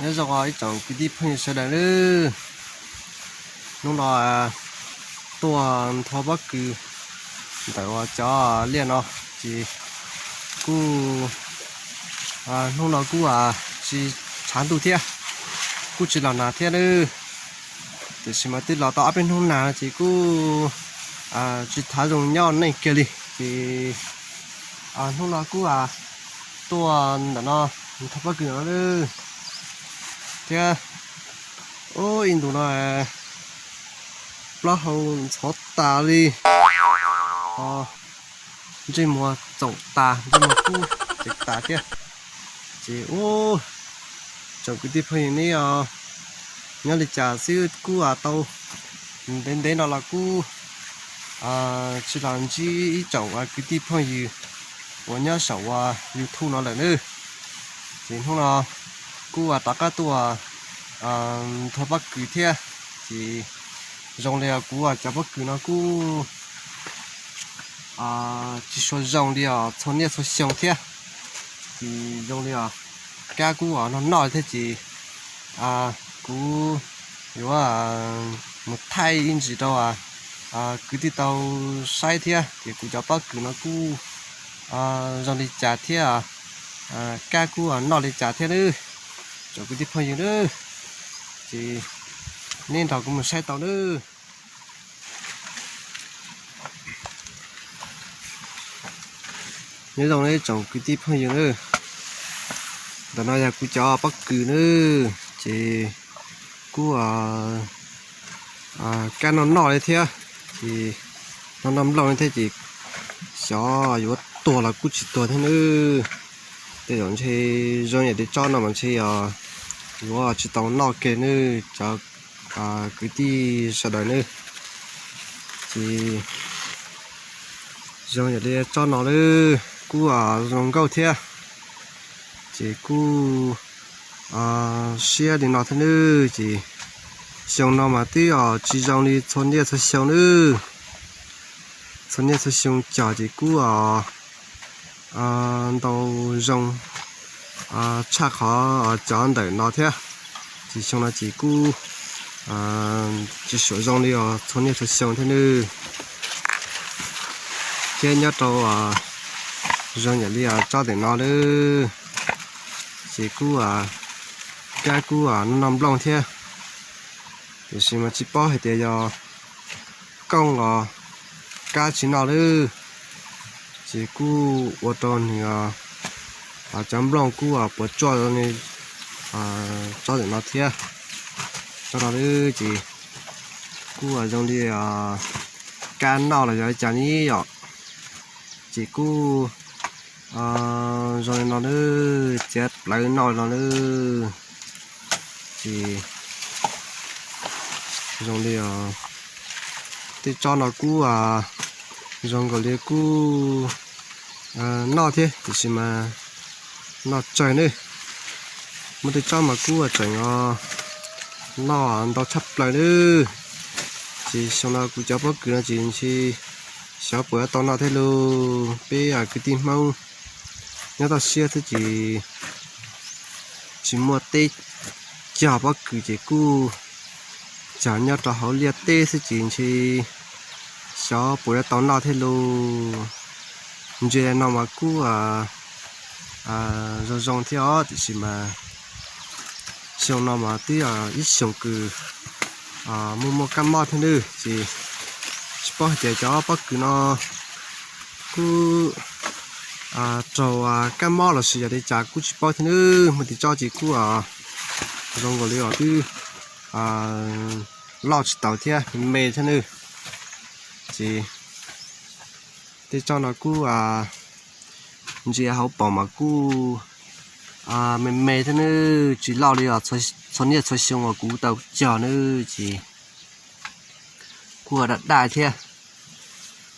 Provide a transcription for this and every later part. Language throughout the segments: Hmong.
Nyob zoo ib tsoom kwv tij phooj ywg sawv daws nawb. Hnub no tuaj nthua pob kws ntawm cov liaj no, ces kuj hnub no kuj tsis tshav ntuj thiab, kuj tsis los nag thiab nawb. Tiam sis mas twb los tau ob peb hnub nag ces kuj tsis thav zoo nyob neej kiag li. Ces hnub no kuj tuaj ntawm no nthua pob kws no nawb. Thiab ub, ib ntus no plaub hau ntxhov tas li, ntsej muag txaum tas, ntsej muag kub ceev tas thiab. Ces ub, tsoom kwv tij phooj ywg neb nyob li cas xwb, kuj tau ntev ntev no los kuj tsis los ntsib ib tsoom kwv tij phooj ywg uas nyob saum YouTube no lawm nawb. Ces hnub no kuj rov qab tuaj nthua pob kws thiab. Ces zoo li kuv cov pob kws no kuj tsis sua zoo li os txhua niaj txhua xyoo thiab. Ces zoo li os kab kuj noj noj thiab ces kuv yuav mus thaij ib ntsis rau kwv tij tau saib thiab tias kuv cov pob kws no kuj zoo li cas thiab kab kuj noj li cas thiab nawb, tsoom kwv tij phooj ywg nawb. Ces neb nrog kuv mus saib tau nawb. Nyob zoo nawb tsoom kwv tij phooj ywg nawb. Ntawm no yog kuv cov pob kws nawb, ces kuj kab noj noj li thiab, ces noj noj nplooj li thiab ces xyov yuav tuag los kuj tsis tuag thiab nawb. Tej zaum ntshe zoo yam li tsob no mas ntshe yuav tsis tau noj kiag nawb cov kwv tij sawv daws nawb. Ces zoo yam li tsob no lawm kuj zoo nkauj thiab, ces kuj siab li no thiab nawb. Ces xyoo no mas twb tsis zoo li txhua niaj txhua xyoo nawb. Txhua niaj txhua xyoo cog ces kuj ntau zoo tshaj qhov cov ntawm no thiab. Ces xyoo no ces kuj tsis suam zoo li os txhua niaj txhua xyoo thiab nawb. Thiab nyob rau zoo yam li tsob ntawm no lawm, ces kuj kab kuj noj noj nplooj thiab. Tiam sis mas tsis paub hais tias yog kooj los kab tsis noj lawm, ces kuj ua rau nws cov nplooj kuj puas tsuaj li tsob ntawm no thiab. Tsob no lawm ces kuj zoo li kab noj los yog li cas ne yom. Ces kuj zoo li no lawm, txiav plawv noj li no lawm. Ces zoo li tej tsob no kuj zoo nkaus li kuj noj thiab tiam sis mas noj tsawg nawb. Muaj tej tsob mas kuj tseem noj ntau tshaj plaws nawb. Ces xyoo no kuv cov pob kws no ces ntshe xyov puas yuav tau noj thiab lauj. Peb kwv tij Hmoob nyob toj siab xwb ces tsis muaj teb cog pob kws ces kuj cog nyob rau hauv liaj teb xwb ces ntshe xyov puas yuav tau noj thiab lauj. Ntsia no mas kuj zoo zoo thiab os, tiam sis mas xyoo no mas twb ib xyoos kws muaj muaj kab mob thiab nawb, ces tsis paub hais tias cov pob kws no kuj raug kab mob los sis yog li cas kuj tsis paub thiab nawb. Muaj tej tsob ces kuj zoo nkaus li os twb loj tsis taus thiab, me thiab nawb. Ces tej tsob no kuj ntsia hauv paus mas kuj me me thiab nawb, tsis loj li os txhua niaj txhua xyoo uas kuv tau cog nawb, ces kuj daj daj thiab.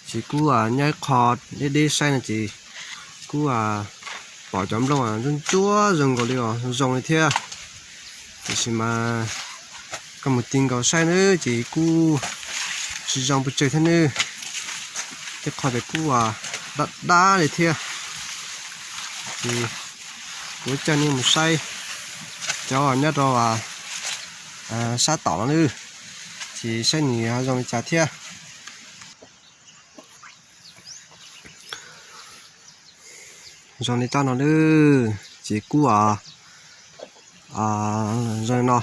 Ces kuj nyob ib qho deb deb saib no ces kuj pom cov nplooj ntsuab ntsuab zoo nkaus li os zoo li thiab. Tiam sis mas koj mus ti nkaus saib nawb ces kuj tsis zoo pes tsawg thiab nawb. Tej qho ces kuj daj daj li thiab. Ces kuv coj nej mus saib cov Cov nyob rau sab tom no nawb, ces saib nws zoo li cas thiab. Zoo li cov no nawb, ces kuj zoo no,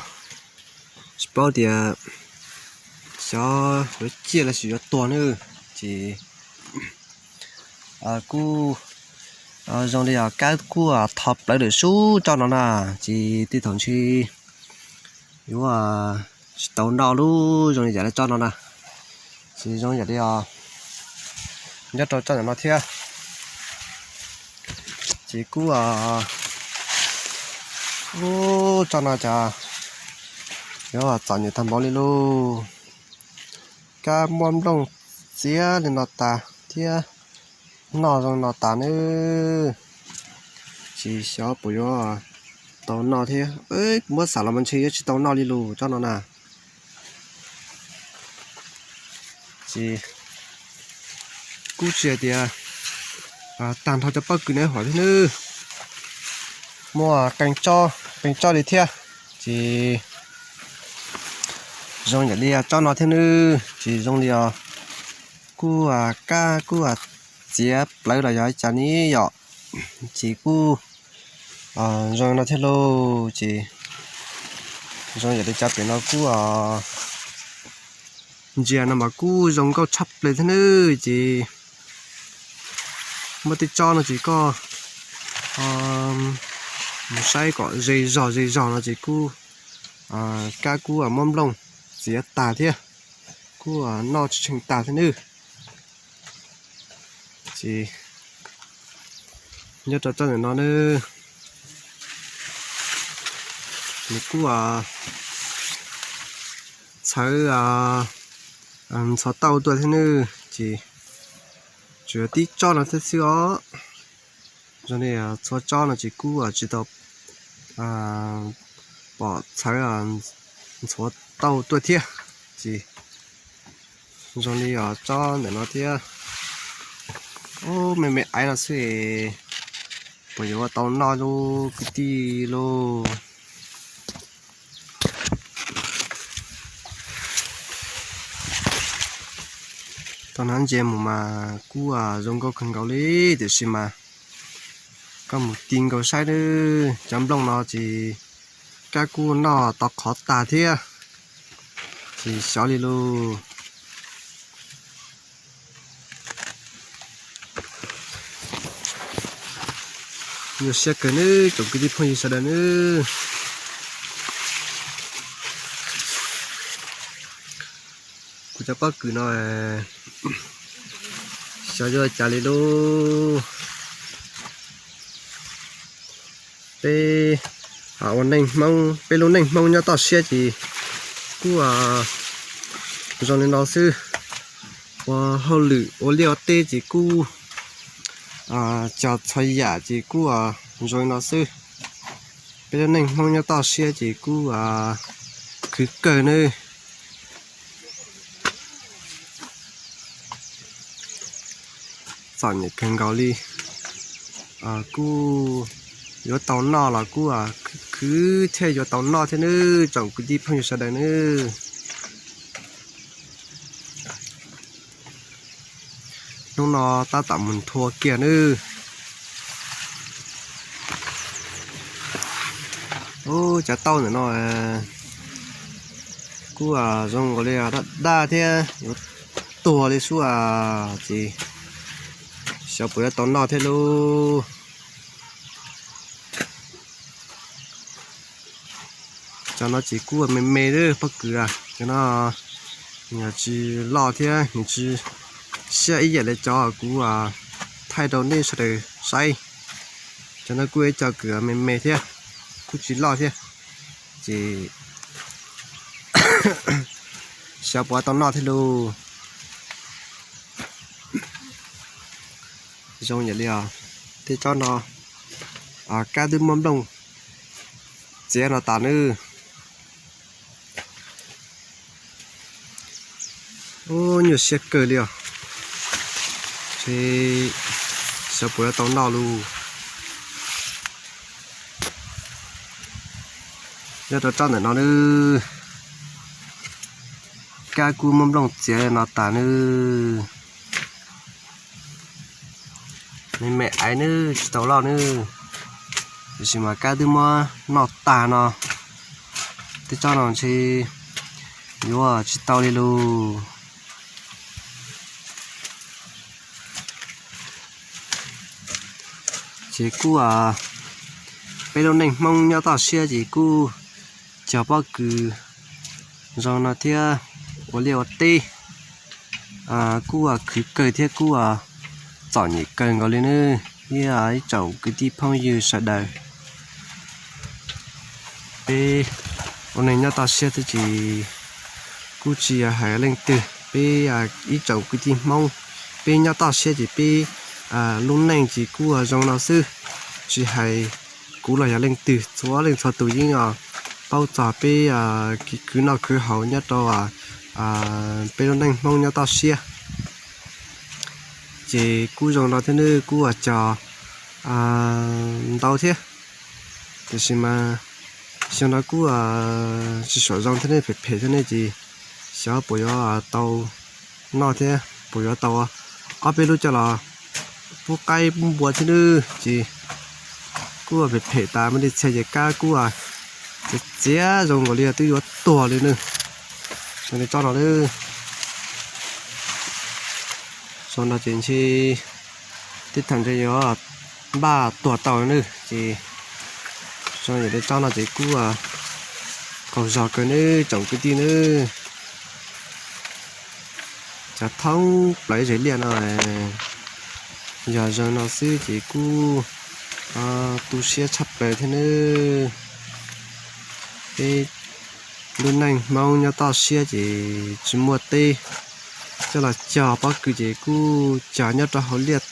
tsis paub tias xyov yuav ciaj los sis yuav tuag nawb, ces kuj zoo li os, kab kuj tho plawv lawm sub cov no na, ces tej thaum ntshe yuav tsis tau noj lub zoo li yam li cov no na, ces zoo yam li os, nyob rau cov ntawm no thiab, ces kuj ub, cov no cas yuav txom nyem tag npaum li lauj. Kab muaj nplooj txiav li no tas thiab, noj zoo no tas nawb, tsis xyov puas yuav tau noj thiab. Kuv muab xam los mas ntshe yuav tsis tau noj li lus cov no na. Ces kuj tsis hais tias tag nrho cov pob kws no hov thiab nawb, muaj qee tsob li thiab, ces zoo yam li tsob no thiab nawb, ces zoo li os, kuj kab kuj txiav plawv los yog cas ni yom, ces kuj zoo no thiab lauj, ces zoo yam li cov pem no kuj ntsia no mas kuj zoo nkauj tshaj plaws thiab nawb, ces muaj tej tsob no ces koj mus saib kom ze zog ze zog no ces kuj kab kuj muab nplooj txiav tag thiab, kuj noj tsis tsheej tag thiab nawb. Ces nyob rau tsob ntawm no nawb, nws kuj txhawv ntxhov tauj tuaj thiab nawb, ces tsuas yog tib tsob no thiab xwb os. Zoo li txhua tsob no ces kuj tsis tau pom txhawv ntxhuav tauj tuaj thiab, ces zoo li os tsob ntawm no thiab. Ub, me me aiv no xwb, puas yuav ua tau noj lauj kwv tij lauj? Tau hnab ntsia mus mas kuj zoo nkauj kawg nkaus li, tiam sis mas koj mus ti nkaus saib nawb, cov nplooj no ces kab kuj noj tau qhov tag thiab, ces xyov li lauj. Nyuaj siab kawg nawb tsoom kwv tij phooj ywg sawv daws nawb. Kuv cov pob kws no xyov yuav cas li lauj. Peb ua neej Hmoob, peb lub neej Hmoob nyob toj siab ces kuj zoo li no xwb. Ua hauj lwm ua liaj ua teb ces kuj cog txhua yam ces kuj zoo li no xwb. Peb lub neej Hmoob nyob toj siab ces kuj khwv kawg nawb. Txom nyem kawg nkaus li. Kuj yuav tau noj los kuj khwv khwv thiaj yuav tau noj thiab nawb tsoom kwv tij phooj ywg sawv daws nawb. Hnub no tab tom mus nthua kiag nawb. Ub, cov tauj ntawm no kuj zoo nkaus li daj daj thiab yuav tuag li xwb as, ces xyov puas yuav tau noj thiab lauj. Cov no ces kuj me me lawm pob kws, cov no nws tsis loj thiab nws tsis siab ib yam li cov kuv thaij rau nej sawv daws saib. Cov no kuj ib co kws me me thiab, kuj tsis loj thiab, ces xyov puas tau noj thiab lauj. Zoo yam li os, tej tsob no kab twb muab nplooj txiav no tas nawb. Ub, nyuaj siab kawg li os. Ces xyov puas yuav tau noj lauj. Nyob rau tsob ntawm no nawb, kab kuj muab nplooj txiav no tas nawb. Me me aiv nawb, tsis tau loj nawb, tiam sis mas kab twb muab noj tag no, tej tsob no ntshe yuav tsis tau li lauj. Ces kuj, peb lub neej Hmoob nyob toj siab ces kuj cog pob kws zoo no thiab ua liaj ua teb, kuj khwv kawg thiab kuj txom nyem kawg nkaus li nawb. Ib tsoom kwv tij phooj ywg sawv daws, peb ua neej nyob toj siab thiab ces kuj tsis yog hais leej twg, peb ib tsoom kwv tij Hmoob, peb nyob toj siab ces peb lub neej ces kuj zoo no xwb. Tsis hais kuv los yog leej twg, txhua leej txhua tus yeej paub txog peb kev khwv noj khwv haus nyob rau peb lub neej Hmoob nyob toj siab. Ces kuj zoo no thiab nawb, kuj cog ntau thiab, tiam sis mas xyoo no kuj tsis suam zoo thiab ne, phem phem thiab ne, ces xyov puas yuav tau noj thiab puas yuav tau ob peb lub coj los pub qaib pub npua thiab nawb. Ces kuj phem phem tas, muaj li txhia ces kab kuj txiav txiav zoo nkaus li twb yuav tuag li nawb. Zoo li tsob no nawb, zoo no ces ntshe tej thaum ntshe yuav npaj tuag tau nawb. Ces zoo yam li tsob no ces kuj qaug zog kawg nawb tsoom kwv tij nawb. Cov thoob plaws ib zes liaj no yog zoo no xwb ces kuj tu siab tshaj plaws thiab nawb. Peb lub neej Hmoob nyob toj siab ces tsis muaj teb coj los cog pob kws ces kuj cog nyob rau hauv liaj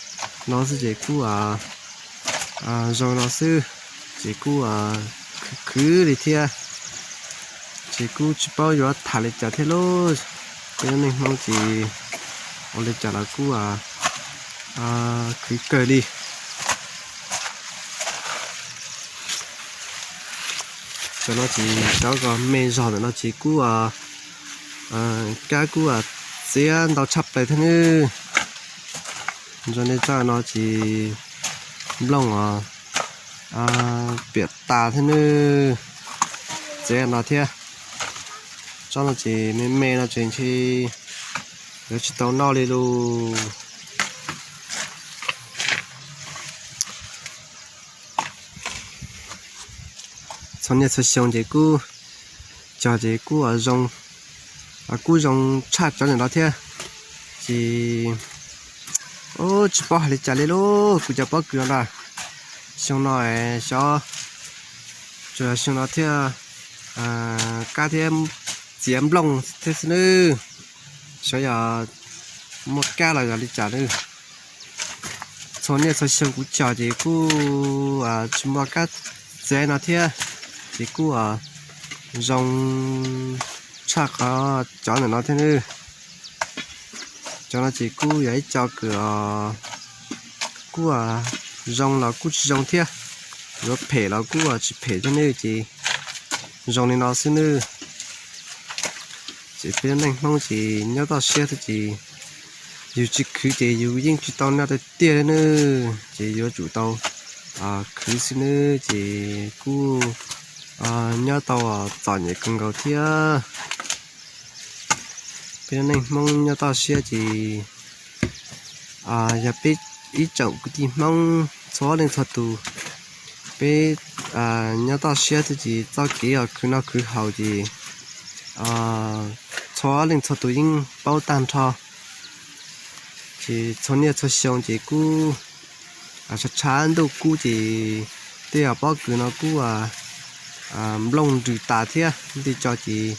no xwb ces kuj zoo no xwb, ces kuj khwv khwv li thiab. Ces kuj tsis paub yuav tham li cas thiab lauj. Peb lub neej Hmoob ces ua li cas los kuj khwv kawg li. Cov no ces cov uas me zog ntawm no ces kuj kab kuj txiav ntau tshaj plaws thiab nawb. Zoo li tsob no ces nplooj piam tas thiab nawb, txiav no thiab. Tsob no ces me me no ces ntshe yuav tsis tau noj li lauj. Txhua niaj txhua xyoo ces kuj cog ces kuj zoo, kuj zoo tshaj cov ntawm no thiab. Ces tsis paub hais li cas li lauj, kuv cov pob kws no na, xyoo no xyov, tsuas yog xyoo no thiaj kab thiab txiav nplooj thiab xwb nawb. Xyov yog muaj kab los yog li cas nawb. Txhua niaj txhua xyoo kuv cog ces kuj tsis muaj kab txiav no thiab, ces kuj zoo tshaj qhov cov ntawm no thiab nawb. Cov no ces kuj yog ib co kws kuj zoo los kuj tsis zoo thiab, yuav phem los kuj tsis phem thiab nawb, ces zoo li no xwb nawb. Ces peb lub neej Hmoob ces nyob toj siab thiab ces yus tsis khwv ces yus yeej tsis tau noj tiag tiag li nawb, ces yuav tsum tau khwv xwb nawb, ces kuj nyob tau txom nyem kawg nkaus thiab. Peb lub neej Hmoob nyob toj siab ces yog peb ib tsoom kwv tij Hmoob txhua leej txhua tus, peb nyob toj siab thiab ces txoj kev uas khwv noj khwv haus ces txhua leej txhua tus yeej paub tag nrho. Ces txhua niaj txhua xyoo ces kuj tshav tshav ntuj kub ces tej uas pob kws no kuj nplooj nrws tas thiab, tej co ces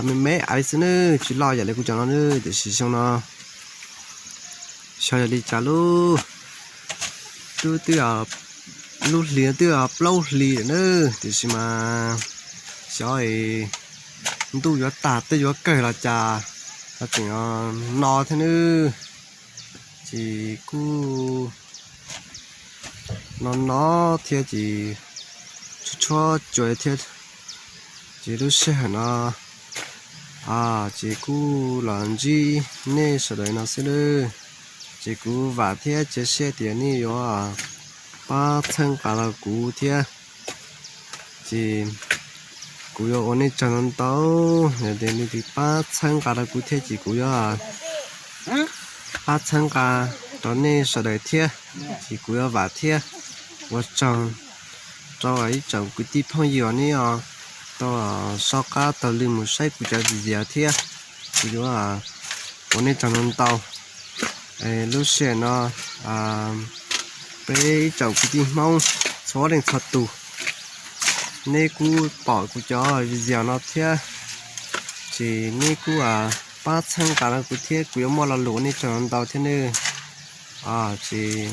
me me aiv xwb nawb, tsis loj yam li kuv cov no nawb, tiam sis xyoo no xyov yog li cas lauj. Twb twb lub hlis twb plaub hlis lawm nawb, tiam sis mas xyov ntuj yuav tag twb yuav kawg los cas, ho tseem no thiab nawb. Ces kuj no no thiab ces tshuab tshuab cua thiab, Ces lub sij hawm no ces kuv los ntsib nej sawv daws no xwb lawm. Ces kuv vam thiab cia siab tias nej yuav pab txhawb nqa rau kuv thiab. Ces kuv yuav ua nej tsaug ntau ntau. Yog tias nej twb pab txhawb nqa rau kuv thiab ces kuv yuav pab txhawb nqa rau nej sawv daws thiab. Ces kuv yuav vam thiab ua tsaug rau ib tsoom kwv tij phooj ywg nej tau soj qab taug lw mus saib kuv cov video thiab. Kuv yuav ua nej tsaug ntau ntau. Lub sij hawm no peb ib tsoom kwv tij Hmoob txhua leej txhua tus, neb kuj pom kuv cov video no thiab, ces neb kuj pab txhawb nqa rau kuv thiab, kuv yuav muaj lo lus ua nej tsaug ntau thiab nawb. Ces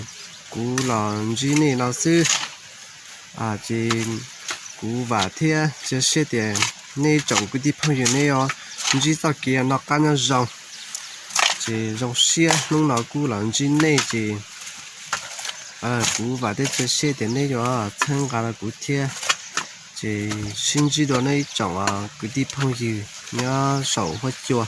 kuv los ntsib nej no xwb. Ces kuv vam thiab cia siab tias nej tsoom kwv tij phooj ywg nej yuav ntsib txoj kev noj qab nyob zoo. Ces zoo siab hnub no kuj los ntsib nej ces kuv vam thiab cia siab tias nej yuav txhawb nqa rau kuv thiab. Ces sib ntsib dua nej ib tsoom kwv tij phooj ywg nyob saum huab cua.